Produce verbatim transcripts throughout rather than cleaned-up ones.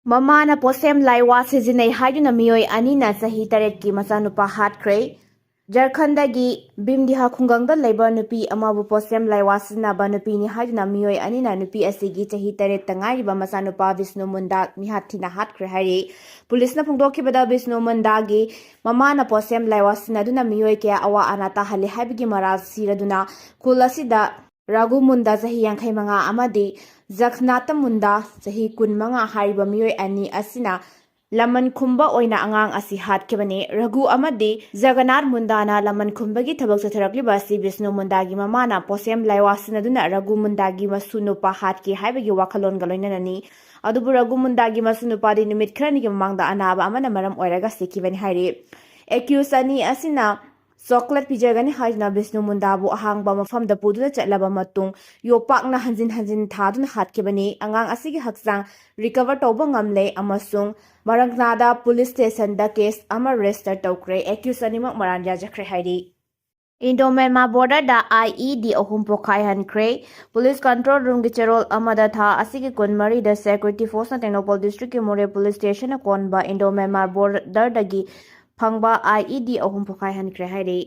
ꯃꯃꯥꯅ ꯄꯣꯠꯁꯦꯝ ꯂꯥꯏꯋꯥ ꯁꯤꯖꯤꯟꯅꯩ ꯍꯥꯏꯗꯨꯅ ꯃꯤꯑꯣꯏ ꯑꯅꯤꯅ ꯆꯍꯤ ꯇꯔꯦꯠꯀꯤ ꯃꯆꯥꯅꯨꯄꯥ ꯍꯥꯠꯈ꯭ꯔꯦ꯫ ꯖꯔꯈꯟꯗꯒꯤ ꯚꯤꯝꯗꯤꯍꯥ ꯈꯨꯡꯒꯪꯗ ꯂꯩꯕ ꯅꯨꯄꯤ ꯑꯃꯕꯨ ꯄꯣꯠꯁꯦꯝ ꯂꯥꯏꯋꯥ ꯁꯤꯖꯤꯟꯅꯕ ꯅꯨꯄꯤꯅꯤ ꯍꯥꯏꯗꯨꯅ ꯃꯤꯑꯣꯏ ꯑꯅꯤꯅ ꯅꯨꯄꯤ ꯑꯁꯤꯒꯤ ꯆꯍꯤ ꯇꯔꯦꯠꯇ ꯉꯥꯏꯔꯤꯕ ꯃꯆꯥꯅꯨꯄꯥ ꯕꯤꯁꯅꯨ ꯃꯨꯟꯗꯥ ꯃꯤꯍꯥꯠ ꯊꯤꯅ ꯍꯥꯠꯈ꯭ꯔꯦ ꯍꯥꯏꯔꯤ꯫ ꯄꯨꯂꯤꯁꯅ ꯐꯣꯡꯗꯣꯛꯈꯤꯕꯗ ꯕꯤꯁꯅꯨ ꯃꯨꯟꯗꯥꯒꯤ ꯃꯃꯥꯅ ꯄꯣꯠꯁꯦꯝ ꯂꯥꯏꯋꯥ ꯁꯤꯖꯤꯟꯅꯗꯨꯅ ꯃꯤꯑꯣꯏ ꯀꯌꯥ ꯑꯋꯥ ꯑꯅꯥ ꯇꯥꯍꯜꯂꯤ ꯍꯥꯏꯕꯒꯤ ꯃꯔꯥꯜ ꯁꯤꯔꯗꯨꯅ ꯈꯨꯜ ꯑꯁꯤꯗ ꯔꯥꯒꯨ ꯃꯨꯟꯗꯥ ꯆꯍꯤ ꯌꯥꯡꯈꯩ ꯃꯉꯥ ꯑꯃꯗꯤ ꯖꯈꯅꯥꯇ ꯃꯨꯟꯗꯥ ꯆꯍꯤ ꯀꯨꯟ ꯃꯉꯥ ꯍꯥꯏꯔꯤꯕ ꯃꯤꯑꯣꯏ ꯑꯅꯤ ꯑꯁꯤꯅ ꯂꯃꯟ ꯈꯨꯝꯕ ꯑꯣꯏꯅ ꯑꯉꯥꯡ ꯑꯁꯤ ꯍꯥꯠꯈꯤꯕꯅꯤ꯫ ꯔꯥꯒꯨ ꯑꯃꯗꯤ ꯖꯒꯅꯥꯊ ꯃꯨꯟꯗꯥꯅ ꯂꯃꯟ ꯈꯨꯝꯕꯒꯤ ꯊꯕꯛ ꯆꯠꯊꯔꯛꯂꯤꯕ ꯑꯁꯤ ꯕꯤꯁꯅꯨ ꯃꯨꯟꯗꯥꯒꯤ ꯃꯃꯥꯅ ꯄꯣꯠꯁꯦꯝ ꯂꯥꯏꯋꯥ ꯁꯤꯖꯤꯟꯅꯗꯨꯅ ꯔꯥꯒꯨ ꯃꯨꯟꯗꯥꯒꯤ ꯃꯁꯨ ꯅꯨꯄꯥ ꯍꯥꯠꯈꯤ ꯍꯥꯏꯕꯒꯤ ꯋꯥꯈꯜꯂꯣꯟꯒ ꯂꯣꯏꯅꯅꯅꯤ꯫ ꯑꯗꯨꯕꯨ ꯔꯥꯒꯨ ꯃꯨꯟꯗꯥꯒꯤ ꯃꯁꯨ ꯅꯨꯄꯥꯗꯤ ꯅꯨꯃꯤꯠ ꯈꯔꯅꯤꯒꯤ ꯃꯃꯥꯡꯗ ꯑꯅꯥꯕ ꯑꯃꯅ ꯃꯔꯝ ꯑꯣꯏꯔꯒ ꯁꯤꯈꯤꯕꯅꯤ ꯍꯥꯏꯔꯤ꯫ ꯑꯦꯀ꯭ꯌꯨꯁ ꯑꯅꯤ ꯑꯁꯤꯅ ꯆꯣꯀ꯭ꯂꯦꯠ ꯄꯤꯖꯒꯅꯤ ꯍꯥꯏꯗꯨꯅ ꯕꯤꯁꯅꯨ ꯃꯨꯟꯗꯥꯕꯨ ꯑꯍꯥꯡꯕ ꯃꯐꯝꯗ ꯄꯨꯗꯨꯅ ꯆꯠꯂꯕ ꯃꯇꯨꯡ ꯌꯣꯄꯥꯛꯅ ꯍꯟꯖꯤꯟ ꯍꯟꯖꯤꯟ ꯊꯥꯗꯨꯅ ꯍꯥꯠꯈꯤꯕꯅꯤ꯫ ꯑꯉꯥꯡ ꯑꯁꯤꯒꯤ ꯍꯛꯆꯥꯡ ꯔꯤꯀꯚꯔ ꯇꯧꯕ ꯉꯝꯂꯦ ꯑꯃꯁꯨꯡ ꯃꯔꯪꯅꯥꯗ ꯄꯨꯂꯤꯁ ꯁ꯭ꯇꯦꯁꯟꯗ ꯀꯦꯁ ꯑꯃ ꯔꯦꯖꯤꯁꯇꯔ ꯇꯧꯈ꯭ꯔꯦ꯫ ꯑꯦꯀ꯭ꯌꯨꯁ ꯑꯅꯤꯃꯛ ꯃꯔꯥꯟ ꯌꯥꯖꯈ꯭ꯔꯦ ꯍꯥꯏꯔꯤ꯫ ꯏꯟꯗꯣ ꯃ꯭ꯌꯥꯟꯃꯥꯔ ꯕꯣꯔꯗꯔꯗ IED ꯑꯍꯨꯝ ꯄꯣꯈꯥꯏꯍꯟꯈ꯭ꯔꯦ꯫ ꯄꯨꯂꯤꯁ ꯀꯟꯇ꯭ꯔꯣꯜ ꯔꯨꯝꯒꯤ ꯆꯦꯔꯣꯜ ꯑꯃꯗ ꯊꯥ ꯑꯁꯤꯒꯤ ꯀꯨꯟꯃꯔꯤꯗ ꯁꯦꯀ꯭ꯌꯨꯔꯤꯇꯤ ꯐꯣꯔꯁꯅ ꯇꯦꯡꯅꯧꯄꯜ ꯗꯤꯁꯇ꯭ꯔꯤꯛꯀꯤ ꯃꯣꯔꯦ ꯄꯨꯂꯤꯁ ꯁ꯭ꯇꯦꯁꯟꯅ ꯀꯣꯟꯕ ꯏꯟꯗꯣ ꯃ꯭ꯌꯥꯟꯃꯥꯔ ꯕꯣꯔꯗꯔꯗꯒꯤ ꯐꯪꯕ IED ꯑꯍꯨꯝ ꯄꯣꯈꯥꯏꯍꯟꯈ꯭ꯔꯦ ꯍꯥꯏꯔꯤ꯫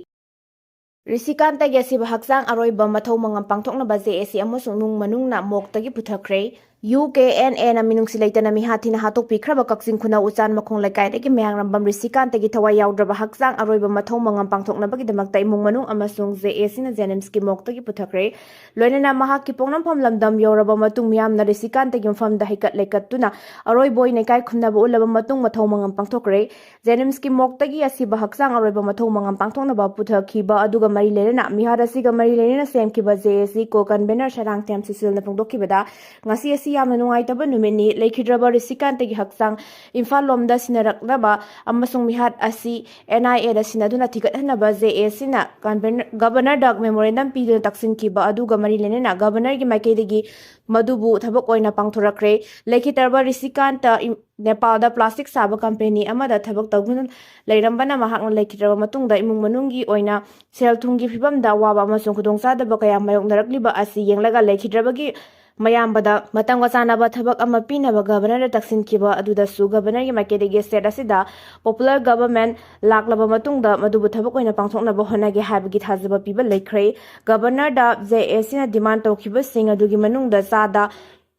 ꯔꯤꯁꯤꯀꯥꯟꯇꯒꯤ ꯑꯁꯤꯕ ꯍꯛꯆꯥꯡ ꯑꯔꯣꯏꯕ ꯃꯊꯧ ꯃꯉꯝ ꯄꯥꯡꯊꯣꯛꯅꯕ JAC ꯑꯃꯁꯨꯡ ꯏꯃꯨꯡ ꯃꯅꯨꯡꯅ ꯃꯣꯛꯇꯒꯤ ꯄꯨꯊꯈ꯭ꯔꯦ꯫ UKNAꯅ ꯃꯤꯅꯨꯡꯁꯤ ꯂꯩꯇꯅ ꯃꯤꯍꯥꯠ ꯊꯤꯅ ꯍꯥꯠꯇꯣꯛꯄꯤꯈ꯭ꯔꯕ ꯀꯛꯆꯤꯡ ꯈꯨꯅꯧ ꯎꯆꯥꯟ ꯃꯈꯣꯡ ꯂꯩꯀꯥꯏꯗꯒꯤ ꯃꯌꯥꯡꯂꯝꯕꯝ ꯔꯤꯁꯤꯀꯥꯟꯇꯒꯤ ꯊꯋꯥꯏ ꯌꯥꯎꯗ꯭ꯔꯕ ꯍꯛꯆꯥꯡ ꯑꯔꯣꯏꯕ ꯃꯊꯧ ꯃꯉꯝ ꯄꯥꯡꯊꯣꯛꯅꯕꯒꯤꯗꯃꯛꯇ ꯏꯃꯨꯡ ꯃꯅꯨꯡ ꯑꯃꯁꯨꯡ JACꯅ ꯖꯦꯅꯤꯝꯁꯀꯤ ꯃꯣꯛꯇꯒꯤ ꯄꯨꯊꯈ꯭ꯔꯦ꯫ ꯂꯣꯏꯅꯅ ꯃꯍꯥꯛꯀꯤ ꯄꯣꯛꯅꯐꯝ ꯂꯝꯗꯝ ꯌꯧꯔꯕ ꯃꯇꯨꯡ ꯃꯤꯌꯥꯝꯅ ꯔꯤꯁꯤꯀꯥꯟꯇꯒꯤ ꯃꯐꯝꯗ ꯍꯩꯀꯠ ꯂꯩꯀꯠꯇꯨꯅ ꯑꯔꯣꯏꯕ ꯑꯣꯏꯅ ꯏꯀꯥꯏ ꯈꯨꯝꯅꯕ ꯎꯠꯂꯕ ꯃꯇꯨꯡ ꯃꯊꯧ ꯃꯉꯝ ꯄꯥꯡꯊꯣꯛꯈ꯭ꯔꯦ꯫ ꯖꯦꯅꯤꯝꯁꯀꯤ ꯃꯣꯛꯇꯒꯤ ꯑꯁꯤꯕ ꯍꯛꯆꯥꯡ ꯑꯔꯣꯏꯕ ꯃꯊꯧ ꯃꯉꯝ ꯄꯥꯡꯊꯣꯛꯅꯕ ꯄꯨꯊꯈꯤꯕ ꯑꯗꯨꯒ ꯃꯔꯤ ꯂꯩꯅꯅ ꯃꯤꯍꯥꯠ ꯑꯁꯤꯒ ꯃꯔꯤ ꯂꯩꯅꯅ ꯁꯦꯝꯈꯤꯕ JAC ꯀꯣ ꯀꯟꯚꯦꯅꯔ ꯁꯔꯥꯡꯊꯦꯝ ꯁꯨꯁꯤꯜꯅ ꯐꯣꯡꯗꯣꯛꯈꯤꯕꯗ, ꯉꯁꯤ ꯑꯁꯤ ꯌꯥꯝꯅ ꯅꯨꯡꯉꯥꯏꯇꯕ ꯅꯨꯃꯤꯠꯅꯤ꯫ ꯂꯩꯈꯤꯗ꯭ꯔꯕ ꯔꯤꯁꯤꯀꯥꯟꯇꯒꯤ ꯍꯛꯆꯥꯡ ꯏꯝꯐꯥꯜ ꯂꯣꯝꯗ ꯁꯤꯟꯅꯔꯛꯅꯕ ꯑꯃꯁꯨꯡ ꯃꯤꯍꯥꯠ ꯑꯁꯤ NIAꯗ ꯁꯤꯟꯅꯗꯨꯅ ꯊꯤꯒꯠꯍꯟꯅꯕ JACꯅ ꯀꯟꯚꯦꯅꯔ, ꯒꯕꯔꯅꯔꯗ ꯃꯦꯃꯣꯔꯦꯟꯗꯝ ꯄꯤꯗꯨꯅ ꯇꯛꯁꯤꯟꯈꯤꯕ ꯑꯗꯨꯒ ꯃꯔꯤ ꯂꯩꯅꯅ ꯒꯕꯔꯅꯔꯒꯤ ꯃꯥꯏꯀꯩꯗꯒꯤ ꯃꯗꯨꯕꯨ ꯊꯕꯛ ꯑꯣꯏꯅ ꯄꯥꯡꯊꯣꯔꯛꯈ꯭ꯔꯦ꯫ ꯂꯩꯈꯤꯗ꯭ꯔꯕ ꯔꯤꯁꯤꯀꯥꯟꯇ ꯏꯝ-, ꯅꯦꯄꯥꯜꯗ ꯄ꯭ꯂꯥꯁꯇꯤꯛ ꯁꯥꯕ ꯀꯝꯄꯦꯅꯤ ꯑꯃꯗ ꯊꯕꯛ ꯇꯧꯗꯨꯅ ꯂꯩꯔꯝꯕꯅ ꯃꯍꯥꯛꯅ ꯂꯩꯈꯤꯗ꯭ꯔꯕ ꯃꯇꯨꯡꯗ ꯏꯃꯨꯡ ꯃꯅꯨꯡꯒꯤ ꯑꯣꯏꯅ ꯁꯦꯜ ꯊꯨꯝꯒꯤ ꯐꯤꯕꯝꯗ ꯑꯋꯥꯕ ꯑꯃꯁꯨꯡ ꯈꯨꯗꯣꯡꯆꯥꯗꯕ ꯀꯌꯥ ꯃꯥꯌꯣꯛꯅꯔꯛꯂꯤꯕ ꯑꯁꯤ ꯌꯦꯡꯂꯒ ꯂꯩꯈꯤꯗ꯭ꯔꯕꯒꯤ ꯃꯌꯥꯝꯕꯗ ꯃꯇꯝꯒ ꯆꯥꯟꯅꯕ ꯊꯕꯛ ꯑꯃ ꯄꯤꯅꯕ ꯒꯕꯔꯅꯔꯗ ꯇꯛꯁꯤꯟꯈꯤꯕ ꯑꯗꯨꯗꯁꯨ ꯒꯕꯔꯅꯔꯒꯤ ꯃꯥꯏꯀꯩꯗꯒꯤ ꯁ꯭ꯇꯦꯠ ꯑꯁꯤꯗ ꯄꯣꯄꯨꯂꯔ ꯒꯕꯔꯟꯃꯦꯟꯠ ꯂꯥꯛꯂꯕ ꯃꯇꯨꯡꯗ ꯃꯗꯨꯕꯨ ꯊꯕꯛ ꯑꯣꯏꯅ ꯄꯥꯡꯊꯣꯛꯅꯕ ꯍꯣꯠꯅꯒꯦ ꯍꯥꯏꯕꯒꯤ ꯊꯥꯖꯕ ꯄꯤꯕ ꯂꯩꯈ꯭ꯔꯦ꯫ ꯒꯕꯔꯅꯔꯗ ꯖꯦ ꯑꯦ ꯁꯤꯅ ꯗꯤꯃꯥꯟ ꯇꯧꯈꯤꯕꯁꯤꯡ ꯑꯗꯨꯒꯤ ꯃꯅꯨꯡꯗ ꯆꯥꯗ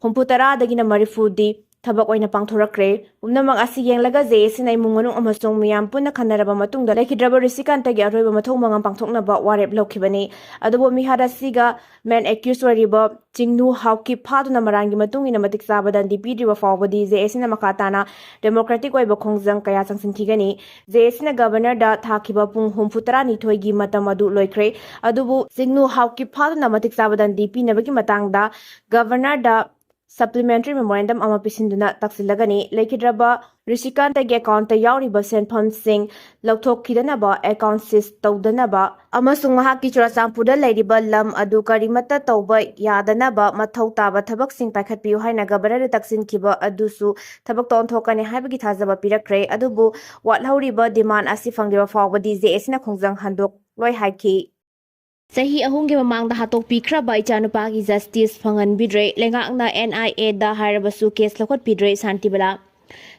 ꯍꯨꯝꯐꯨ ꯇꯔꯥꯗꯒꯤꯅ ꯃꯔꯤꯐꯨꯗꯤ ꯊꯕꯛ ꯑꯣꯏꯅ ꯄꯥꯡꯊꯣꯔꯛꯈ꯭ꯔꯦ꯫ ꯄꯨꯝꯅꯃꯛ ꯑꯁꯤ ꯌꯦꯡꯂꯒ ꯖꯦ ꯑꯦ ꯁꯤꯅ ꯏꯃꯨꯡ ꯃꯅꯨꯡ ꯑꯃꯁꯨꯡ ꯃꯤꯌꯥꯝ ꯄꯨꯟꯅ ꯈꯟꯅꯔꯕ ꯃꯇꯨꯡꯗ ꯂꯩꯈꯤꯗ꯭ꯔꯕ ꯔꯤꯁꯤꯀꯥꯟꯇꯒꯤ ꯑꯔꯣꯏꯕ ꯃꯊꯧ ꯃꯉꯝ ꯄꯥꯡꯊꯣꯛꯅꯕ ꯋꯥꯔꯦꯞ ꯂꯧꯈꯤꯕꯅꯤ꯫ ꯑꯗꯨꯕꯨ ꯃꯤꯍꯥꯠ ꯑꯁꯤꯒ ꯃꯦꯟ ꯑꯦꯀ꯭ꯌꯨꯁ ꯑꯣꯏꯔꯤꯕ ꯆꯤꯡꯅꯨ ꯍꯥꯎꯀꯤꯞ ꯐꯥꯗꯨꯅ ꯃꯔꯥꯟꯒꯤ ꯃꯇꯨꯡ ꯏꯟꯅ ꯃꯇꯤꯛ ꯆꯥꯕ ꯗꯟꯗꯤ ꯄꯤꯗ꯭ꯔꯤꯕ ꯐꯥꯎꯕꯗꯤ ꯖꯦ ꯑꯦ ꯁꯤꯅ ꯃꯈꯥ ꯇꯥꯅ ꯗꯦꯃꯣꯀ꯭ꯔꯦꯇꯤꯛ ꯑꯣꯏꯕ ꯈꯣꯡꯖꯪ ꯀꯌꯥ ꯆꯪꯁꯤꯟꯈꯤꯒꯅꯤ꯫ ꯖꯦ ꯑꯦ ꯁꯤꯅ ꯒꯕꯔꯅꯔꯗ ꯊꯥꯈꯤꯕ ꯄꯨꯡ ꯍꯨꯝꯐꯨ ꯇꯔꯥꯅꯤꯊꯣꯏꯒꯤ ꯃꯇꯝ ꯑꯗꯨ ꯂꯣꯏꯈ꯭ꯔꯦ꯫ ꯑꯗꯨꯕꯨ ꯆꯤꯡꯅꯨ ꯍꯥꯎꯀꯤꯞ ꯐꯥꯗꯨꯅ ꯃꯇꯤꯛ ꯆꯥꯕ ꯗꯟꯗꯤ ꯄꯤꯅꯕꯒꯤ ꯃꯇꯥꯡꯗ ꯒꯕꯔꯅꯔꯗ ꯁꯄ꯭ꯂꯤꯃꯦꯟꯇꯔꯤ ꯃꯦꯃꯣꯔꯦꯟꯗꯝ ꯑꯃ ꯄꯤꯁꯤꯟꯗꯨꯅ ꯇꯛꯁꯤꯜꯂꯒꯅꯤ꯫ ꯂꯩꯈꯤꯗ꯭ꯔꯕ ꯔꯤꯁꯤꯀꯥꯟꯇꯒꯤ ꯑꯦꯀꯥꯎꯟꯇ ꯌꯥꯎꯔꯤꯕ ꯁꯦꯟꯐꯝꯁꯤꯡ ꯂꯧꯊꯣꯛꯈꯤꯗꯅꯕ, ꯑꯦꯀꯥꯎꯟ ꯁꯤꯖ ꯇꯧꯗꯅꯕ ꯑꯃꯁꯨꯡ ꯃꯍꯥꯛꯀꯤ ꯆꯨꯔꯥꯆꯥꯟꯄꯨꯔꯗ ꯂꯩꯔꯤꯕ ꯂꯝ ꯑꯗꯨ ꯀꯔꯤꯃꯠꯇ ꯇꯧꯕ ꯌꯥꯗꯅꯕ ꯃꯊꯧ ꯇꯥꯕ ꯊꯕꯛꯁꯤꯡ ꯄꯥꯏꯈꯠꯄꯤꯌꯨ ꯍꯥꯏꯅ ꯒꯕꯔꯅꯔꯗ ꯇꯛꯁꯤꯟꯈꯤꯕ ꯑꯗꯨꯁꯨ ꯊꯕꯛꯇ ꯑꯣꯟꯊꯣꯛꯀꯅꯤ ꯍꯥꯏꯕꯒꯤ ꯊꯥꯖꯕ ꯄꯤꯔꯛꯈ꯭ꯔꯦ꯫ ꯑꯗꯨꯕꯨ ꯋꯥꯠꯍꯧꯔꯤꯕ ꯗꯤꯃꯥꯟ ꯑꯁꯤ ꯐꯪꯗ꯭ꯔꯤꯕ ꯐꯥꯎꯕꯗꯤ ꯖꯦ ꯑꯦ ꯁꯤꯅ ꯈꯣꯡꯖꯪ ꯍꯟꯗꯣꯛꯂꯣꯏ ꯍꯥꯏꯈꯤ꯫ ꯆꯍꯤ ꯑꯍꯨꯝꯒꯤ ꯃꯃꯥꯡꯗ ꯍꯥꯠꯇꯣꯛꯄꯤꯈ꯭ꯔꯕ ꯏꯆꯥꯅꯨꯄꯥꯒꯤ ꯖꯁꯇꯤꯁ ꯐꯪꯍꯟꯕꯤꯗ꯭ꯔꯦ꯫ ꯂꯩꯉꯥꯛꯅ ꯑꯦꯟ ꯑꯥꯏ ꯑꯦꯗ ꯍꯥꯏꯔꯕꯁꯨ ꯀꯦꯁ ꯂꯧꯈꯠꯄꯤꯗ꯭ꯔꯦ꯫ ꯁꯥꯟꯇꯤꯕꯂꯥ꯫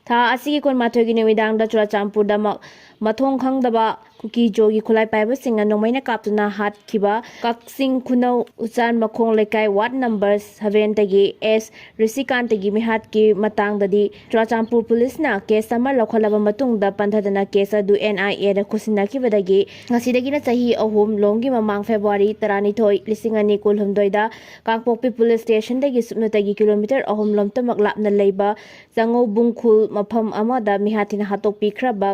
ꯊꯥ ꯑꯁꯤꯒꯤ ꯀꯨꯟꯃꯥꯊꯣꯏꯒꯤ ꯅꯨꯃꯤꯗꯥꯡꯗ ꯆꯨꯔꯥꯆꯥꯟꯄꯨꯔꯗ ꯃ-, ꯃꯊꯣꯡ ꯈꯪꯗꯕ ꯀꯨꯀꯤ ꯖꯣꯒꯤ ꯈꯨꯠꯂꯥꯏ ꯄꯥꯏꯕꯁꯤꯡꯅ ꯅꯣꯡꯃꯩꯅ ꯀꯥꯞꯇꯨꯅ ꯍꯥꯠꯈꯤꯕ ꯀꯛꯆꯤꯡ ꯈꯨꯅꯧ ꯎꯆꯥꯟ ꯃꯈꯣꯡ ꯂꯩꯀꯥꯏ ꯋꯥꯔꯗ ꯅꯝꯕꯔ ꯁꯚꯦꯟꯗꯒꯤ ꯑꯦꯁ ꯔꯤꯁꯤꯀꯥꯟꯇꯒꯤ ꯃꯤꯍꯥꯠꯀꯤ ꯃꯇꯥꯡꯗꯗꯤ ꯆꯨꯔꯥꯆꯥꯟꯄꯨꯔ ꯄꯨꯂꯤꯁꯅ ꯀꯦꯁ ꯑꯃ ꯂꯧꯈꯠꯂꯕ ꯃꯇꯨꯡꯗ ꯄꯟꯊꯗꯅ ꯀꯦꯁ ꯑꯗꯨ ꯑꯦꯟ ꯑꯥꯏ ꯑꯦꯗ ꯈꯨꯠꯁꯤꯟꯅꯈꯤꯕꯗꯒꯤ ꯉꯁꯤꯗꯒꯤꯅ ꯆꯍꯤ ꯑꯍꯨꯝ ꯂꯣꯝꯒꯤ ꯃꯃꯥꯡ ꯐꯦꯕ꯭ꯔꯨꯋꯥꯔꯤ ꯇꯔꯥꯅꯤꯊꯣꯏ, ꯂꯤꯁꯤꯡ ꯑꯅꯤ ꯀꯨꯟꯍꯨꯝꯗꯣꯏꯗ ꯀꯥꯡꯄꯣꯛꯄꯤ ꯄꯨꯂꯤꯁ ꯁ꯭ꯇꯦꯁꯟꯗꯒꯤ ꯁꯨꯞꯅꯇꯒꯤ ꯀꯤꯂꯣꯃꯤꯇꯔ ꯑꯍꯨꯝ ꯂꯣꯝꯇꯃꯛ ꯂꯥꯞꯅ ꯂꯩꯕ ꯆꯉꯧ ꯕꯨꯡꯈꯨꯜ ꯃꯐꯝ ꯑꯃꯗ ꯃꯤꯍꯥꯠ ꯊꯤꯅ ꯍꯥꯠꯇꯣꯛꯄꯤꯈ꯭ꯔꯕ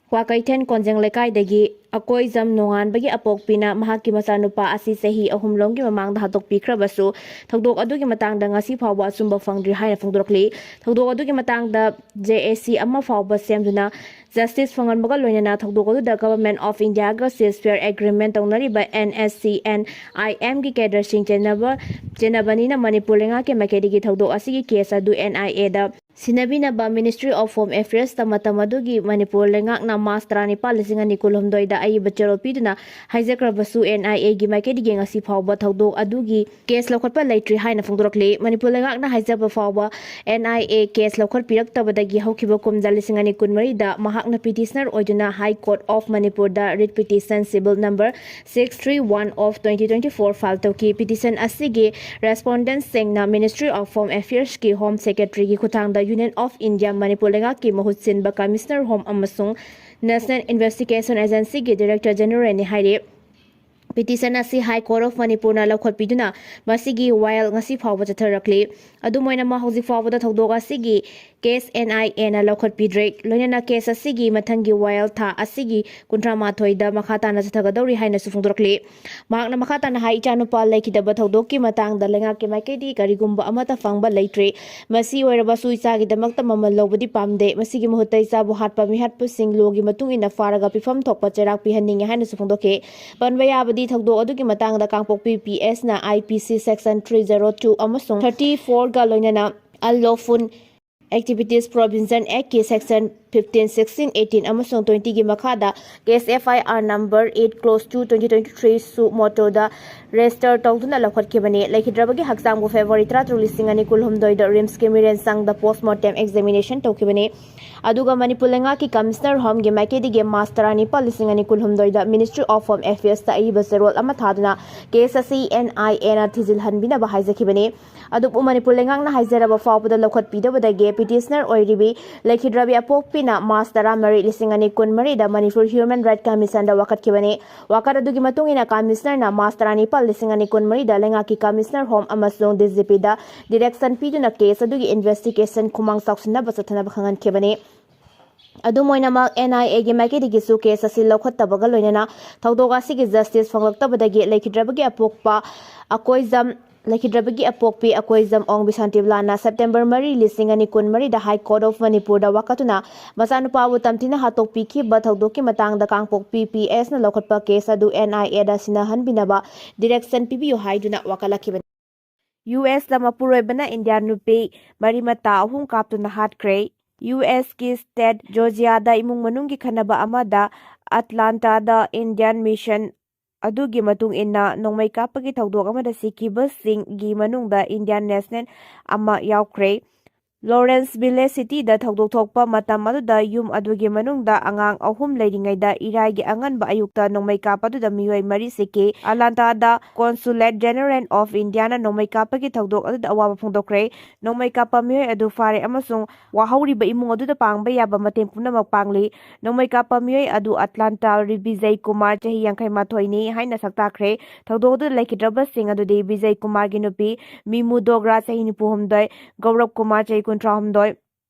ꯀ꯭ꯋꯥꯀꯩꯊꯦꯜ ꯀꯣꯟꯖꯦꯡ ꯂꯩꯀꯥꯏꯗꯒꯤ ꯑꯀꯣꯏꯖꯝ ꯅꯣꯡꯉꯥꯟꯕꯒꯤ ꯑꯄꯣꯛꯄꯤꯅ ꯃꯍꯥꯛꯀꯤ ꯃꯆꯥꯅꯨꯄꯥ ꯑꯁꯤ ꯆꯍꯤ ꯑꯍꯨꯝ ꯂꯣꯝꯒꯤ ꯃꯃꯥꯡꯗ ꯍꯥꯠꯇꯣꯛꯄꯤꯈ꯭ꯔꯕꯁꯨ, ꯊꯧꯗꯣꯛ ꯑꯗꯨꯒꯤ ꯃꯇꯥꯡꯗ ꯉꯁꯤ ꯐꯥꯎꯕ ꯑꯆꯨꯝꯕ ꯐꯪꯗ꯭ꯔꯤ ꯍꯥꯏꯅ ꯐꯣꯡꯗꯣꯔꯛꯂꯤ꯫ ꯊꯧꯗꯣꯛ ꯑꯗꯨꯒꯤ ꯃꯇꯥꯡꯗ ꯖꯦ ꯑꯦ ꯁꯤ ꯑꯃ ꯐꯥꯎꯕ ꯁꯦꯝꯗꯨꯅ ꯖꯁꯇꯤꯁ ꯐꯪꯍꯟꯕꯒ ꯂꯣꯏꯅꯅ ꯊꯧꯗꯣꯛ ꯑꯗꯨꯗ Government of Indiaꯒ ceasefire agreement ꯇꯧꯅꯔꯤꯕ ꯑꯦꯟ ꯑꯦꯁ ꯁꯤ ꯑꯦꯟ ꯑꯥꯏ ꯑꯦꯝꯒꯤ ꯀꯦꯗꯔꯁꯤꯡ ꯆꯦꯟꯅꯕ, ꯆꯦꯟꯅꯕꯅꯤꯅ ꯃꯅꯤꯄꯨꯔ ꯂꯩꯉꯥꯛꯀꯤ ꯃꯥꯏꯀꯩꯗꯒꯤ ꯊꯧꯗꯣꯛ ꯑꯁꯤꯒꯤ ꯀꯦꯁ ꯑꯗꯨ ꯑꯦꯟ ꯑꯥꯏ ꯑꯦꯗ ꯁꯤꯟꯅꯕꯤꯅꯕ Ministry of Home Affairs ꯇ ꯃꯇꯝ ꯑꯗꯨꯒꯤ ꯃꯅꯤꯄꯨꯔ ꯂꯩꯉꯥꯛꯅ ꯃꯥꯔꯆ ꯇꯔꯥꯅꯤꯄꯥꯜ, ꯂꯤꯁꯤꯡ ꯑꯅꯤ ꯀꯨꯟꯍꯨꯝꯗꯣꯏꯗ ꯑꯏꯕ ꯆꯦꯔꯣꯜ ꯄꯤꯗꯨꯅ ꯍꯥꯏꯖꯈ꯭ꯔꯕꯁꯨ, N I A ꯒꯤ ꯃꯥꯏꯀꯩꯗꯒꯤ ꯉꯁꯤ ꯐꯥꯎꯕ ꯊꯧꯗꯣꯛ ꯑꯗꯨꯒꯤ ꯀꯦꯁ ꯂꯧꯈꯠꯄ ꯂꯩꯇ꯭ꯔꯤ ꯍꯥꯏꯅ ꯐꯣꯡꯗꯣꯔꯛꯂꯤ꯫ ꯃꯅꯤꯄꯨꯔ ꯂꯩꯉꯥꯛꯅ ꯍꯥꯏꯖꯕ ꯐꯥꯎꯕ N I A ꯀꯦꯁ ꯂꯧꯈꯠꯄꯤꯔꯛꯇꯕꯗꯒꯤ ꯍꯧꯈꯤꯕ ꯀꯨꯝꯖꯥ ꯂꯤꯁꯤꯡ ꯑꯅꯤ ꯀꯨꯟꯃꯔꯤꯗ ꯃꯍꯥꯛꯅ ꯄꯤꯇꯤꯁꯅꯔ ꯑꯣꯏꯗꯨꯅ High Court of Manipur the Writ Petition Civil Number six three one of twenty twenty-four file ꯇꯧꯈꯤ꯫ Petition ꯑꯁꯤꯒꯤ respondent ꯁꯤꯡꯅ Ministry of Home Affairs ꯀꯤ Home Secretary ꯒꯤ ꯈꯨꯠꯊꯥꯡꯗ Union of India ꯃꯅꯤꯄꯨꯔ ꯂꯩꯉꯥꯛꯀꯤ ꯃꯍꯨꯠ ꯁꯤꯟꯕ Commissioner Home ꯑꯃꯁꯨꯡ National Investigation Agency ꯒꯤ Director General ꯅꯤ ꯍꯥꯏꯔꯤ꯫ Petition ꯑꯁꯤ High Court of Manipur ꯅ ꯂꯧꯈꯠꯄꯤꯗꯨꯅ ꯃꯁꯤꯒꯤ ꯋꯥꯌꯦꯜ ꯉꯁꯤ ꯐꯥꯎꯕ ꯆꯠꯊꯔꯛꯂꯤ꯫ ꯑꯗꯨꯝ ꯑꯣꯏꯅꯃꯛ, ꯍꯧꯖꯤꯛ ꯐꯥꯎꯕꯗ ꯊꯧꯗꯣꯛ ꯑꯁꯤꯒꯤ ꯀꯦꯁ N I A ꯅ ꯂꯧꯈꯠꯄꯤꯗ꯭ꯔꯦ꯫ ꯂꯣꯏꯅꯅ ꯀꯦꯁ ꯑꯁꯤꯒꯤ ꯃꯊꯪꯒꯤ ꯋꯥꯌꯦꯜ ꯊꯥ ꯑꯁꯤꯒꯤ ꯀꯨꯟꯊ꯭ꯔꯥ ꯃꯥꯊꯣꯏꯗ ꯃꯈꯥ ꯇꯥꯅ ꯆꯠꯊꯒꯗꯧꯔꯤ ꯍꯥꯏꯅꯁꯨ ꯐꯣꯡꯗꯣꯔꯛꯂꯤ꯫ ꯃꯍꯥꯛꯅ ꯃꯈꯥ ꯇꯥꯅ ꯍꯥꯏ, "ꯏꯆꯥꯅꯨꯄꯥ ꯂꯩꯈꯤꯗꯕ ꯊꯧꯗꯣꯛꯀꯤ ꯃꯇꯥꯡꯗ ꯂꯩꯉꯥꯛꯀꯤ ꯃꯥꯏꯀꯩꯗꯒꯤ ꯀꯔꯤꯒꯨꯝꯕ ꯑꯃꯠꯇ ꯐꯪꯕ ꯂꯩꯇ꯭ꯔꯤ꯫ ꯃꯁꯤ ꯑꯣꯏꯔꯕꯁꯨ ꯏꯆꯥꯒꯤꯗꯃꯛꯇ ꯃꯃꯜ ꯂꯧꯕꯗꯤ ꯄꯥꯝꯗꯦ꯫ ꯃꯁꯤꯒꯤ ꯃꯍꯨꯠꯇ ꯏꯆꯥꯕꯨ ꯍꯥꯠꯄ ꯃꯤꯍꯥꯠꯄꯁꯤꯡ ꯂꯣꯒꯤ ꯃꯇꯨꯡ ꯏꯟꯅ ꯐꯥꯔꯒ ꯄꯤꯐꯝ ꯊꯣꯛꯄ ꯆꯩꯔꯥꯛ ꯄꯤꯍꯟꯅꯤꯡꯉꯤ" ꯍꯥꯏꯅꯁꯨ ꯐꯣꯡꯗꯣꯛꯈꯤ꯫ ꯄꯟꯕ ꯌꯥꯕꯗꯤ, ꯊꯧꯗꯣꯛ ꯑꯗꯨꯒꯤ ꯃꯇꯥꯡꯗ ꯀꯥꯡꯄꯣꯛꯄꯤ P S ꯅ I P C section three zero two ꯑꯃꯁꯨꯡ thirty four ꯒ ꯂꯣꯏꯅꯅ Unlawful Activities Prohibition Act ꯀꯤ section fifteen, sixteen, eighteen ꯑꯃꯁꯨꯡ twenty ꯒꯤ ꯃꯈꯥꯗ case F I R number eight clause two twenty twenty-three suo motu the register ꯇꯧꯗꯨꯅ ꯂꯧꯈꯠꯈꯤꯕꯅꯤ꯫ ꯂꯩꯈꯤꯗ꯭ꯔꯕꯒꯤ ꯍꯛꯆꯥꯡꯕꯨ February ꯇꯔꯥꯇꯔꯨꯛ, ꯂꯤꯁꯤꯡ ꯑꯅꯤ ꯀꯨꯟꯍꯨꯝꯗꯣꯏꯗ RIMS ꯀꯤ ꯃꯤꯔꯦꯟꯁꯪꯗ post mortem examination ꯇꯧꯈꯤꯕꯅꯤ꯫ ꯑꯗꯨꯒ ꯃꯅꯤꯄꯨꯔ ꯂꯩꯉꯥꯛꯀꯤ Commissioner Home ꯒꯤ ꯃꯥꯏꯀꯩꯗꯒꯤ ꯃꯥꯔꯆ ꯇꯔꯥꯅꯤꯄꯥꯜ, ꯂꯤꯁꯤꯡ ꯑꯅꯤ ꯀꯨꯟꯍꯨꯝꯗꯣꯏꯗ Ministry of Home Affairs ꯇ ꯑꯏꯕ ꯆꯦꯔꯣꯜ ꯑꯃ ꯊꯥꯗꯨꯅ case ꯑꯁꯤ N I A ꯅ ꯊꯤꯖꯤꯜꯍꯟꯕꯤꯅꯕ ꯍꯥꯏꯖꯈꯤꯕꯅꯤ꯫ ꯑꯗꯨꯕꯨ ꯃꯅꯤꯄꯨꯔ ꯂꯩꯉꯥꯛꯅ ꯍꯥꯏꯖꯔꯕ ꯐꯥꯎꯕꯗ ꯂꯧꯈꯠꯄꯤꯗꯕꯗꯒꯤ petitioner ꯑꯣꯏꯔꯤꯕꯤ ꯂꯩꯈꯤꯗ꯭ꯔꯕꯤ ꯑꯄꯣꯛꯄꯤꯅ ꯃꯥꯔꯆ ꯇꯔꯥꯃꯔꯤ, ꯂꯤꯁꯤꯡ ꯑꯅꯤ ꯀꯨꯟꯃꯔꯤꯗ ꯃꯅꯤꯄꯨꯔ Human Rights Commission ꯗ ꯋꯥꯀꯠꯈꯤꯕꯅꯤ꯫ ꯋꯥꯀꯠ ꯑꯗꯨꯒꯤ ꯃꯇꯨꯡ ꯏꯟꯅ Commissioner ꯅ ꯃꯥꯔꯆ ꯇꯔꯥꯅꯤꯄꯥꯜ, ꯂꯤꯁꯤꯡ ꯑꯅꯤ ꯀꯨꯟꯃꯔꯤꯗ ꯂꯩꯉꯥꯛꯀꯤ Commissioner Home ꯑꯃꯁꯨꯡ D G P ꯗ direction ꯄꯤꯗꯨꯅ case ꯑꯗꯨꯒꯤ investigation ꯈꯨꯃꯥꯡ ꯆꯥꯎꯁꯤꯟꯅꯕ ꯆꯠꯊꯅꯕ ꯈꯪꯍꯟꯈꯤꯕꯅꯤ꯫ ꯑꯗꯨꯝ ꯑꯣꯏꯅꯃꯛ, N I A ꯒꯤ ꯃꯥꯏꯀꯩꯗꯒꯤꯁꯨ case ꯑꯁꯤ ꯂꯧꯈꯠꯇꯕꯒ ꯂꯣꯏꯅꯅ ꯊꯧꯗꯣꯛ ꯑꯁꯤꯒꯤ justice ꯐꯪꯂꯛꯇꯕꯗꯒꯤ ꯂꯩꯈꯤꯗ꯭ꯔꯕꯒꯤ ꯑꯄꯣꯛꯄ ꯑꯀꯣꯏꯖꯝ, ꯂꯩꯈꯤꯗ꯭ꯔꯕꯒꯤ ꯑꯄꯣꯛꯄꯤ ꯑꯀꯣꯏꯖꯝ ꯑꯣꯡ ꯕꯤꯁꯥꯟꯇꯤꯕꯂꯥꯅ September ꯃꯔꯤ, ꯂꯤꯁꯤꯡ ꯑꯅꯤ ꯀꯨꯟꯃꯔꯤꯗ High Court of Manipur ꯗ ꯋꯥꯀꯠꯇꯨꯅ ꯃꯆꯥꯅꯨꯄꯥꯕꯨ ꯇꯝꯊꯤꯅ ꯍꯥꯠꯇꯣꯛꯄꯤꯈꯤꯕ ꯊꯧꯗꯣꯛꯀꯤ ꯃꯇꯥꯡꯗ ꯀꯥꯡꯄꯣꯛꯄꯤ P S ꯅ ꯂꯧꯈꯠꯄ case ꯑꯗꯨ N I A the ꯁꯤꯟꯅꯍꯟꯕꯤꯅꯕ direction ꯄꯤꯕꯤꯌꯨ ꯍꯥꯏꯗꯨꯅ ꯋꯥꯀꯠꯂꯛꯈꯤꯕꯅꯤ꯫ ꯌꯨ ꯑꯦꯁꯇ ꯃꯄꯨꯔꯣꯏꯕꯅ ꯏꯟꯗꯤꯌꯥꯟ ꯅꯨꯄꯤ ꯃꯔꯤ ꯃꯇꯥ ꯑꯍꯨꯝ ꯀꯥꯞꯇꯨꯅ ꯍꯥꯠꯈ꯭ꯔꯦ꯫ ꯌꯨ ꯑꯦꯁꯀꯤ ꯁ꯭ꯇꯦꯠ ꯖꯣꯔꯖꯤꯌꯥꯗ ꯏꯃꯨꯡ ꯃꯅꯨꯡꯒꯤ ꯈꯟꯅꯕ ꯑꯃꯗ ꯑꯠꯂꯥꯟꯇꯥꯗ ꯏꯟꯗꯤꯌꯥꯟ ꯃꯤꯁꯟ ꯑꯗꯨꯒꯤ ꯃꯇꯨꯡ ꯏꯟꯅ ꯅꯣꯡꯃꯩ ꯀꯥꯞꯄꯒꯤ ꯊꯧꯗꯣꯛ ꯑꯃꯗ ꯁꯤꯈꯤꯕꯁꯤꯡꯒꯤ ꯃꯅꯨꯡꯗ ꯏꯟꯗꯤꯌꯥꯟ ꯅꯦꯁꯅꯦꯜ ꯑꯃ ꯌꯥꯎꯈ꯭ꯔꯦ꯫ ꯂꯣꯔꯦꯟꯁ ꯚꯤꯂꯦꯖ ꯁꯤꯇꯤꯗ ꯊꯧꯗꯣꯛ ꯊꯣꯛꯄ ꯃꯇꯝ ꯑꯗꯨꯗ ꯌꯨꯝ ꯑꯗꯨꯒꯤ ꯃꯅꯨꯡꯗ ꯑꯉꯥꯡ ꯑꯍꯨꯝ ꯂꯩꯔꯤꯉꯩꯗ ꯏꯔꯥꯏꯒꯤ ꯑꯉꯟꯕ ꯑꯌꯨꯛꯇ ꯅꯣꯡꯃꯩ ꯀꯥꯞꯄ ꯑꯗꯨꯗ ꯃꯤꯑꯣꯏ ꯃꯔꯤ ꯁꯤꯈꯤ꯫ ꯑꯂꯥꯟꯇꯥꯗ Consulate General of Indiaꯅ ꯅꯣꯡꯃꯩ ꯀꯥꯞꯄꯒꯤ ꯊꯧꯗꯣꯛ ꯑꯗꯨꯗ ꯑꯋꯥꯕ ꯐꯣꯡꯗꯣꯛꯈ꯭ꯔꯦ꯫ ꯅꯣꯡꯃꯩ ꯀꯥꯞꯄ ꯃꯤꯑꯣꯏ ꯑꯗꯨ ꯐꯥꯔꯦ ꯑꯃꯁꯨꯡ ꯋꯥꯍꯧꯔꯤꯕ ꯏꯃꯨꯡ ꯑꯗꯨꯗ ꯄꯥꯡꯕ ꯌꯥꯕ ꯃꯇꯦꯡ ꯄꯨꯝꯅꯃꯛ ꯄꯥꯡꯂꯤ꯫ ꯅꯣꯡꯃꯩ ꯀꯥꯞꯄ ꯃꯤꯑꯣꯏ ꯑꯗꯨ ꯑꯠꯂꯥꯟꯇꯥ ꯔꯤꯕꯤꯖꯩ ꯀꯨꯃꯥꯔ, ꯆꯍꯤ ꯌꯥꯡꯈꯩ ꯃꯥꯊꯣꯏꯅꯤ ꯍꯥꯏꯅ ꯁꯛꯇꯥꯛꯈ꯭ꯔꯦ꯫ ꯊꯧꯗꯣꯛ ꯑꯗꯨꯗ ꯂꯩꯈꯤꯗ꯭ꯔꯕꯁꯤꯡ ꯑꯗꯨꯗꯤ ꯕꯤꯖꯩ ꯀꯨꯃꯥꯔꯒꯤ ꯅꯨꯄꯤ ꯃꯤꯃꯨ ꯗꯣꯒ꯭ꯔꯥ, ꯆꯍꯤ ꯅꯤꯐꯨ ꯍꯨꯝꯗꯣꯏ, ꯒꯧꯔꯕ ꯀꯨꯃꯥꯔ, ꯆꯍꯤ ꯀꯨꯟꯊ꯭ꯔꯥ ꯍꯨꯝꯗꯣꯏ,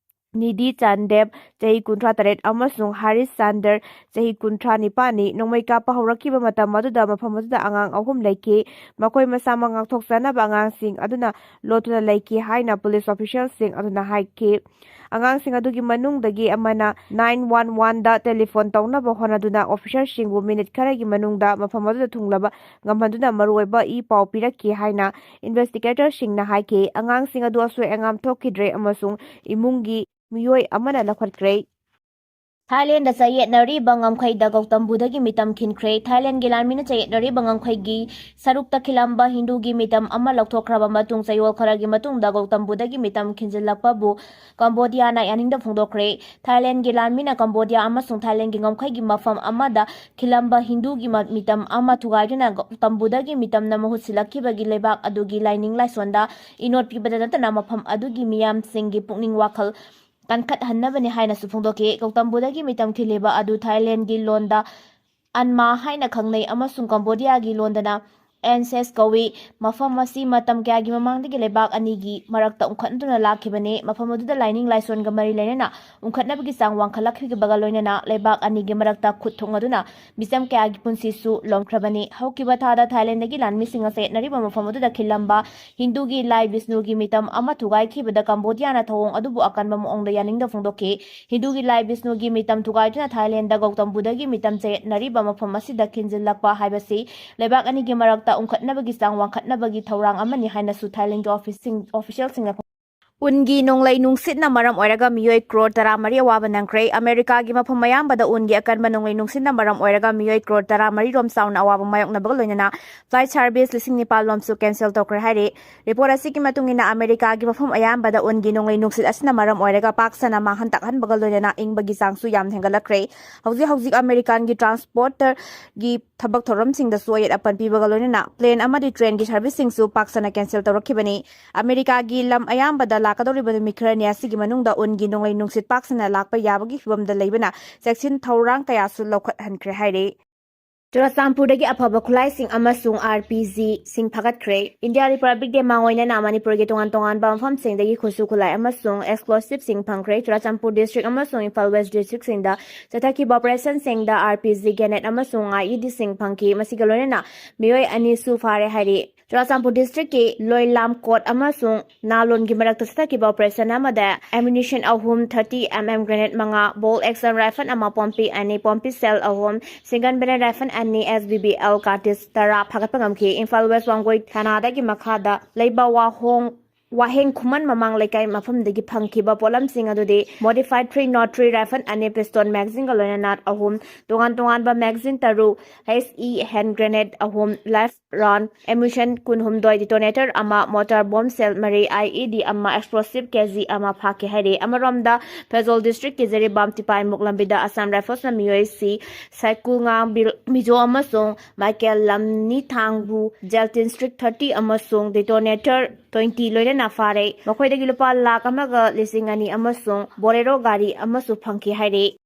ꯅꯤꯙꯤ ꯆꯥꯟꯗꯦꯕ, ꯆꯍꯤ ꯀꯨꯟꯊ꯭ꯔꯥ ꯇꯔꯦꯠ, ꯑꯃꯁꯨꯡ ꯍꯥꯔꯤꯁ ꯆꯥꯟꯗꯔ, ꯆꯍꯤ ꯀꯨꯟꯊ꯭ꯔꯥ ꯅꯤꯄꯥꯟꯅꯤ꯫ ꯅꯣꯡꯃꯩ ꯀꯥꯞꯄ ꯍꯧꯔꯛꯈꯤꯕ ꯃꯇꯝ ꯑꯗꯨꯗ ꯃꯐꯝ ꯑꯗꯨꯗ ꯑꯉꯥꯡ ꯑꯍꯨꯝ ꯂꯩꯈꯤ꯫ ꯃꯈꯣꯏ ꯃꯁꯥꯃꯛ ꯉꯥꯛꯊꯣꯛꯆꯅꯕ ꯑꯉꯥꯡꯁꯤꯡ ꯑꯗꯨꯅ ꯂꯣꯠꯇꯨꯅ ꯂꯩꯈꯤ ꯍꯥꯏꯅ ꯄꯨꯂꯤꯁ ꯑꯣꯐꯤꯁꯤꯌꯦꯜꯁꯤꯡ ꯑꯗꯨꯅ ꯍꯥꯏꯈꯤ꯫ ꯑꯉꯥꯡꯁꯤꯡ ꯑꯗꯨꯒꯤ ꯃꯅꯨꯡꯗꯒꯤ ꯑꯃꯅ nine one oneꯗ ꯇꯦꯂꯤꯐꯣꯟ ꯇꯧꯅꯕ ꯍꯣꯠꯅꯗꯨꯅ ꯑꯣꯐꯤꯁꯔꯁꯤꯡꯕꯨ ꯃꯤꯅꯤꯠ ꯈꯔꯒꯤ ꯃꯅꯨꯡꯗ ꯃꯐꯝ ꯑꯗꯨꯗ ꯊꯨꯡꯂꯕ ꯉꯝꯍꯟꯗꯨꯅ ꯃꯔꯨꯑꯣꯏꯕ ꯏ ꯄꯥꯎ ꯄꯤꯔꯛꯈꯤ ꯍꯥꯏꯅ ꯏꯟꯚꯦꯁꯇꯤꯒꯦꯇꯔꯁꯤꯡꯅ ꯍꯥꯏꯈꯤ꯫ ꯑꯉꯥꯡꯁꯤꯡ ꯑꯗꯨ ꯑꯁꯣꯏ ꯑꯉꯥꯝ ꯊꯣꯛꯈꯤꯗ꯭ꯔꯦ ꯑꯃꯁꯨꯡ ꯏꯃꯨꯡꯒꯤ ꯃꯤꯑꯣꯏ ꯑꯃꯅ ꯂꯧꯈꯠꯈ꯭ꯔꯦ꯫ ꯊꯥꯏꯂꯦꯟꯗ ꯆꯌꯦꯠꯅꯔꯤꯕ ꯉꯝꯈꯩꯗ ꯒꯧꯇꯝ ꯕꯨꯙꯒꯤ ꯃꯤꯇꯝ ꯈꯤꯟꯈ꯭ꯔꯦ꯫ ꯊꯥꯏꯂꯦꯟꯒꯤ ꯂꯥꯟꯃꯤꯅ ꯆꯌꯦꯠꯅꯔꯤꯕ ꯉꯝꯈꯩꯒꯤ ꯁꯔꯨꯛꯇ ꯈꯤꯜꯂꯝꯕ ꯍꯤꯟꯗꯨꯒꯤ ꯃꯤꯇꯝ ꯑꯃ ꯂꯧꯊꯣꯛꯈ꯭ꯔꯕ ꯃꯇꯨꯡ, ꯆꯌꯣꯜ ꯈꯔꯒꯤ ꯃꯇꯨꯡꯗ ꯒꯧꯇꯝ ꯕꯨꯙꯒꯤ ꯃꯤꯇꯝ ꯈꯤꯟꯖꯤꯜꯂꯛꯄꯕꯨ ꯀꯝꯕꯣꯗꯤꯌꯥꯅ ꯌꯥꯅꯤꯡꯗꯕ ꯐꯣꯡꯗꯣꯛꯈ꯭ꯔꯦ꯫ ꯊꯥꯏꯂꯦꯟꯒꯤ ꯂꯥꯟꯃꯤꯅ ꯀꯝꯕꯣꯗꯤꯌꯥ ꯑꯃꯁꯨꯡ ꯊꯥꯏꯂꯦꯟꯒꯤ ꯉꯝꯈꯩꯒꯤ ꯃꯐꯝ ꯑꯃꯗ ꯈꯤꯜꯂꯝꯕ ꯍꯤꯟꯗꯨꯒꯤ ꯃ-, ꯃꯤꯇꯝ ꯑꯃ ꯊꯨꯒꯥꯏꯗꯨꯅ ꯒꯧꯇꯝ ꯕꯨꯙꯒꯤ ꯃꯤꯇꯝꯅ ꯃꯍꯨꯠ ꯁꯤꯜꯂꯛꯈꯤꯕꯒꯤ ꯂꯩꯕꯥꯛ ꯑꯗꯨꯒꯤ ꯂꯥꯏꯅꯤꯡ ꯂꯥꯏꯁꯣꯟꯗ ꯏꯅꯣꯠ ꯄꯤꯕꯗ ꯅꯠꯇꯅ ꯃꯐꯝ ꯑꯗꯨꯒꯤ ꯃꯤꯌꯥꯝꯁꯤꯡꯒꯤ ꯄꯨꯛꯅꯤꯡ ꯋꯥꯈꯜ ꯀꯟꯈꯠꯍꯟꯅꯕꯅꯤ ꯍꯥꯏꯅꯁꯨ ꯐꯣꯡꯗꯣꯛꯈꯤ꯫ ꯒꯧꯇꯝ ꯕꯨꯙꯒꯤ ꯃꯤꯇꯝ ꯈꯤꯜꯂꯤꯕ ꯑꯗꯨ ꯊꯥꯏꯂꯦꯟꯒꯤ ꯂꯣꯟꯗ ꯑꯟꯃꯥ ꯍꯥꯏꯅ ꯈꯪꯅꯩ ꯑꯃꯁꯨꯡ ꯀꯝꯕꯣꯗꯤꯌꯥꯒꯤ ꯂꯣꯟꯗꯅ ꯑꯦꯟꯁꯦꯁ ꯀꯧꯏ꯫ ꯃꯐꯝ ꯑꯁꯤ ꯃꯇꯝ ꯀꯌꯥꯒꯤ ꯃꯃꯥꯡꯗꯒꯤ ꯂꯩꯕꯥꯛ ꯑꯅꯤꯒꯤ ꯃꯔꯛꯇ ꯎꯪꯈꯠꯅꯗꯨꯅ ꯂꯥꯛꯈꯤꯕꯅꯤ꯫ ꯃꯐꯝ ꯑꯗꯨꯗ ꯂꯥꯏꯅꯤꯡ ꯂꯥꯏꯁꯣꯟꯒ ꯃꯔꯤ ꯂꯩꯅꯅ ꯎꯪꯈꯠꯅꯕꯒꯤ ꯆꯥꯡ ꯋꯥꯡꯈꯠꯂꯛꯈꯤꯕꯒ ꯂꯣꯏꯅꯅ ꯂꯩꯕꯥꯛ ꯑꯅꯤꯒꯤ ꯃꯔꯛꯇ ꯈꯨꯠ ꯊꯣꯛꯅꯗꯨꯅ ꯃꯤꯆꯝ ꯀꯌꯥꯒꯤ ꯄꯨꯟꯁꯤꯁꯨ ꯂꯣꯝꯈ꯭ꯔꯕꯅꯤ꯫ ꯍꯧꯈꯤꯕ ꯊꯥꯗ ꯊꯥꯏꯂꯦꯟꯗꯒꯤ ꯂꯥꯟꯃꯤꯁꯤꯡꯅ ꯆꯌꯦꯠꯅꯔꯤꯕ ꯃꯐꯝ ꯑꯗꯨꯗ ꯈꯤꯜꯂꯝꯕ ꯍꯤꯟꯗꯨꯒꯤ ꯂꯥꯏ ꯕꯤꯁꯅꯨꯒꯤ ꯃꯤꯇꯝ ꯑꯃ ꯊꯨꯒꯥꯏꯈꯤꯕꯗ ꯀꯝꯕꯣꯗꯤꯌꯥꯅ ꯊꯧꯑꯣꯡ ꯑꯗꯨꯕꯨ ꯑꯀꯟꯕ ꯃꯑꯣꯡꯗ ꯌꯥꯅꯤꯡꯗꯕ ꯐꯣꯡꯗꯣꯛꯈꯤ꯫ ꯍꯤꯟꯗꯨꯒꯤ ꯂꯥꯏ ꯕꯤꯁꯅꯨꯒꯤ ꯃꯤꯇꯝ ꯊꯨꯒꯥꯏꯗꯨꯅ ꯊꯥꯏꯂꯦꯟꯗ ꯒꯧꯇꯝ ꯕꯨꯙꯒꯤ ꯃꯤꯇꯝ ꯆꯌꯦꯠꯅꯔꯤꯕ ꯃꯐꯝ ꯑꯁꯤꯗ ꯈꯤꯟꯖꯤꯜꯂꯛꯄ ꯍꯥꯏꯕꯁꯤ ꯂꯩꯕꯥꯛ ꯑꯅꯤꯒꯤ ꯃꯔꯛꯇ ꯎꯪꯈꯠꯅꯕꯒꯤ ꯆꯥꯡ ꯋꯥꯡꯈꯠꯅꯕꯒꯤ ꯊꯧꯔꯥꯡ ꯑꯃꯅꯤ ꯍꯥꯏꯅꯁꯨ ꯊꯥꯏꯂꯦꯟꯒꯤ ꯑꯣꯐꯤꯁꯁꯤꯡ, ꯑꯣꯐꯤꯁꯤꯌꯦꯜꯁꯤꯡꯅ ꯐꯣꯡ-, ꯎꯟꯒꯤ ꯅꯣꯡꯂꯩ ꯅꯨꯡꯁꯤꯠꯅ ꯃꯔꯝ ꯑꯣꯏꯔꯒ ꯃꯤꯑꯣꯏ ꯀ꯭ꯔꯣꯔ ꯇꯔꯥꯃꯔꯤ ꯑꯋꯥꯕ ꯅꯪꯈ꯭ꯔꯦ꯫ ꯑꯃꯦꯔꯤꯀꯥꯒꯤ ꯃꯐꯝ ꯑꯌꯥꯝꯕꯗ ꯎꯟꯒꯤ ꯑꯀꯟꯕ ꯅꯣꯡꯂꯩ ꯅꯨꯡꯁꯤꯠꯅ ꯃꯔꯝ ꯑꯣꯏꯔꯒ ꯃꯤꯑꯣꯏ ꯀ꯭ꯔꯣꯔ ꯇꯔꯥꯃꯔꯤ ꯔꯣꯝ ꯆꯥꯎꯅ ꯑꯋꯥꯕ ꯃꯥꯌꯣꯛꯅꯕꯒ ꯂꯣꯏꯅꯅ flight service ꯂꯤꯁꯤꯡ ꯅꯤꯄꯥꯜ ꯂꯣꯝꯁꯨ cancel ꯇꯧꯈ꯭ꯔꯦ ꯍꯥꯏꯔꯤ꯫ Report ꯑꯁꯤꯒꯤ ꯃꯇꯨꯡ ꯏꯟꯅ, ꯑꯃꯦꯔꯤꯀꯥꯒꯤ ꯃꯐꯝ ꯑꯌꯥꯝꯕꯗ ꯎꯟꯒꯤ ꯅꯣꯡꯂꯩ ꯅꯨꯡꯁꯤꯠ ꯑꯁꯤꯅ ꯃꯔꯝ ꯑꯣꯏꯔꯒ ꯄꯥꯛ ꯁꯟꯅ ꯃꯥꯡꯍꯟ ꯇꯥꯛꯍꯟꯕꯒ ꯂꯣꯏꯅꯅ ꯏꯪꯕꯒꯤ ꯆꯥꯡꯁꯨ ꯌꯥꯝ ꯍꯦꯟꯒꯠꯂꯛꯈ꯭ꯔꯦ꯫ ꯍꯧꯖꯤꯛ ꯍꯧꯖꯤꯛ ꯑꯃꯦꯔꯤꯀꯥꯟꯒꯤ transporter ꯒꯤ ꯊꯕꯛ ꯊꯧꯔꯝꯁꯤꯡꯗꯁꯨ ꯑꯌꯦꯠ ꯑꯄꯟ ꯄꯤꯕꯒ ꯂꯣꯏꯅꯅ plane ꯑꯃꯗꯤ train ꯒꯤ service ꯁꯤꯡꯁꯨ ꯄꯥꯛ ꯁꯟꯅ cancel ꯇꯧꯔꯛꯈꯤꯕꯅꯤ꯫ ꯑꯃꯦꯔꯤꯀꯥꯒꯤ ꯂꯝ ꯑꯌꯥꯝꯕꯗ ꯂꯥꯛꯀꯗꯧꯔꯤꯕ ꯅꯨꯃꯤꯠ ꯈꯔꯅꯤ ꯑꯁꯤꯒꯤ ꯃꯅꯨꯡꯗ ꯎꯟꯒꯤ ꯅꯣꯡꯂꯩ ꯅꯨꯡꯁꯤꯠ ꯄꯥꯛ ꯁꯟꯅ ꯂꯥꯛꯄ ꯌꯥꯕꯒꯤ ꯐꯤꯕꯝꯗ ꯂꯩꯕꯅ ꯆꯦꯛꯁꯤꯟ ꯊꯧꯔꯥꯡ ꯀꯌꯥꯁꯨ ꯂꯧꯈꯠꯍꯟꯈ꯭ꯔꯦ ꯍꯥꯏꯔꯤ꯫ ꯆꯨꯔꯥꯆꯥꯟꯄꯨꯔꯗꯒꯤ ꯑꯐꯕ ꯈꯨꯠꯂꯥꯏꯁꯤꯡ ꯑꯃꯁꯨꯡ R P G ꯁꯤꯡ ꯐꯥꯒꯠꯈ꯭ꯔꯦ꯫ India Republic Day ꯃꯥꯡ ꯑꯣꯏꯅꯅ ꯃꯅꯤꯄꯨꯔꯒꯤ ꯇꯣꯉꯥꯟ ꯇꯣꯉꯥꯟꯕ ꯃꯐꯝꯁꯤꯡꯗꯒꯤ ꯈꯨꯠꯁꯨ ꯈꯨꯠꯂꯥꯏ ꯑꯃꯁꯨꯡ explosive ꯁꯤꯡ ꯐꯪꯈ꯭ꯔꯦ꯫ ꯆꯨꯔꯥꯆꯥꯟꯄꯨꯔ district ꯑꯃꯁꯨꯡ ꯏꯝꯐꯥꯜ West district ꯁꯤꯡꯗ ꯆꯠꯊꯈꯤꯕ operation ꯁꯤꯡꯗ R P G grenade ꯑꯃꯁꯨꯡ I E D ꯁꯤꯡ ꯐꯪꯈꯤ꯫ ꯃꯁꯤꯒ ꯂꯣꯏꯅꯅ ꯃꯤꯑꯣꯏ ꯑꯅꯤꯁꯨ ꯐꯥꯔꯦ ꯍꯥꯏꯔꯤ꯫ ꯆꯨꯔꯥꯆꯥꯟꯄꯨꯔ district ꯀꯤ ꯂꯣꯏꯂꯥꯝꯀꯣꯠ ꯑꯃꯁꯨꯡ ꯅꯥꯂꯣꯟꯒꯤ ꯃꯔꯛꯇ ꯆꯠꯊꯈꯤꯕ operation ꯑꯃꯗ ammunition ꯑꯍꯨꯝ, thirty M M grenade ꯃꯉꯥ, bolt action rifle ꯑꯃ, ꯄꯣꯝꯄꯤ ꯑꯅꯤ, ꯄꯣꯝꯄꯤ shell ꯑꯍꯨꯝ, single barrel rifle ꯑꯅꯤ, S B B L cartridge ꯇꯔꯥ ꯐꯥꯒꯠꯄ ꯉꯝꯈꯤ꯫ ꯏꯝꯐꯥꯜ West ꯋꯥꯡꯒꯣꯏ ꯊꯥꯅꯥꯗꯒꯤ ꯃꯈꯥꯗ ꯂꯩꯕ ꯋꯥꯍꯣꯡ, ꯋꯥꯍꯦꯡ ꯈꯨꯃꯟ ꯃꯃꯥꯡ ꯂꯩꯀꯥꯏ ꯃꯐꯝꯗꯒꯤ ꯐꯪꯈꯤꯕ ꯄꯣꯠꯂꯝꯁꯤꯡ ꯑꯗꯨꯗꯤ modified three nought three rifle ꯑꯅꯤ, pistol magazine ꯒ ꯂꯣꯏꯅꯅ ꯑꯍꯨꯝ, ꯇꯣꯉꯥꯟ ꯇꯣꯉꯥꯟꯕ magazine ꯇꯔꯨꯛ, H E hand grenade ꯑꯍꯨꯝ, live round ammunition ꯀꯨꯟꯍꯨꯝꯗꯣꯏ, detonator ꯑꯃ, mortar bomb shell ꯃꯔꯤ, I E D ꯑꯃ, explosive K G ꯑꯃ ꯐꯥꯈꯤ ꯍꯥꯏꯔꯤ꯫ ꯑꯃꯔꯣꯝꯗ, ꯐꯦꯖꯣꯜ district ꯀꯤ ꯖꯤꯔꯤꯕꯥꯝ ꯇꯤꯄꯥꯏꯃꯨꯛ ꯂꯝꯕꯤꯗ Assam Rifles ꯅ ꯃꯤꯑꯣꯏ ꯁꯤ, ꯁꯥꯏꯀꯨꯜꯉꯥꯡ ꯕꯤꯜ ꯃꯤꯖꯣ ꯑꯃꯁꯨꯡ ꯃꯥꯏꯀꯦꯜ ꯂꯝꯅꯤꯊꯥꯡꯕꯨ gelatin stick thirty ꯑꯃꯁꯨꯡ detonator twenty ꯂꯣꯏꯅꯅ ꯐꯥꯔꯦ꯫ ꯃꯈꯣꯏꯗꯒꯤ ꯂꯨꯄꯥ ꯂꯥꯈ ꯑꯃꯒ ꯂꯤꯁꯤꯡ ꯑꯅꯤ ꯑꯃꯁꯨꯡ Bolero ꯒꯥꯔꯤ ꯑꯃꯁꯨ ꯐꯪꯈꯤ ꯍꯥꯏꯔꯤ꯫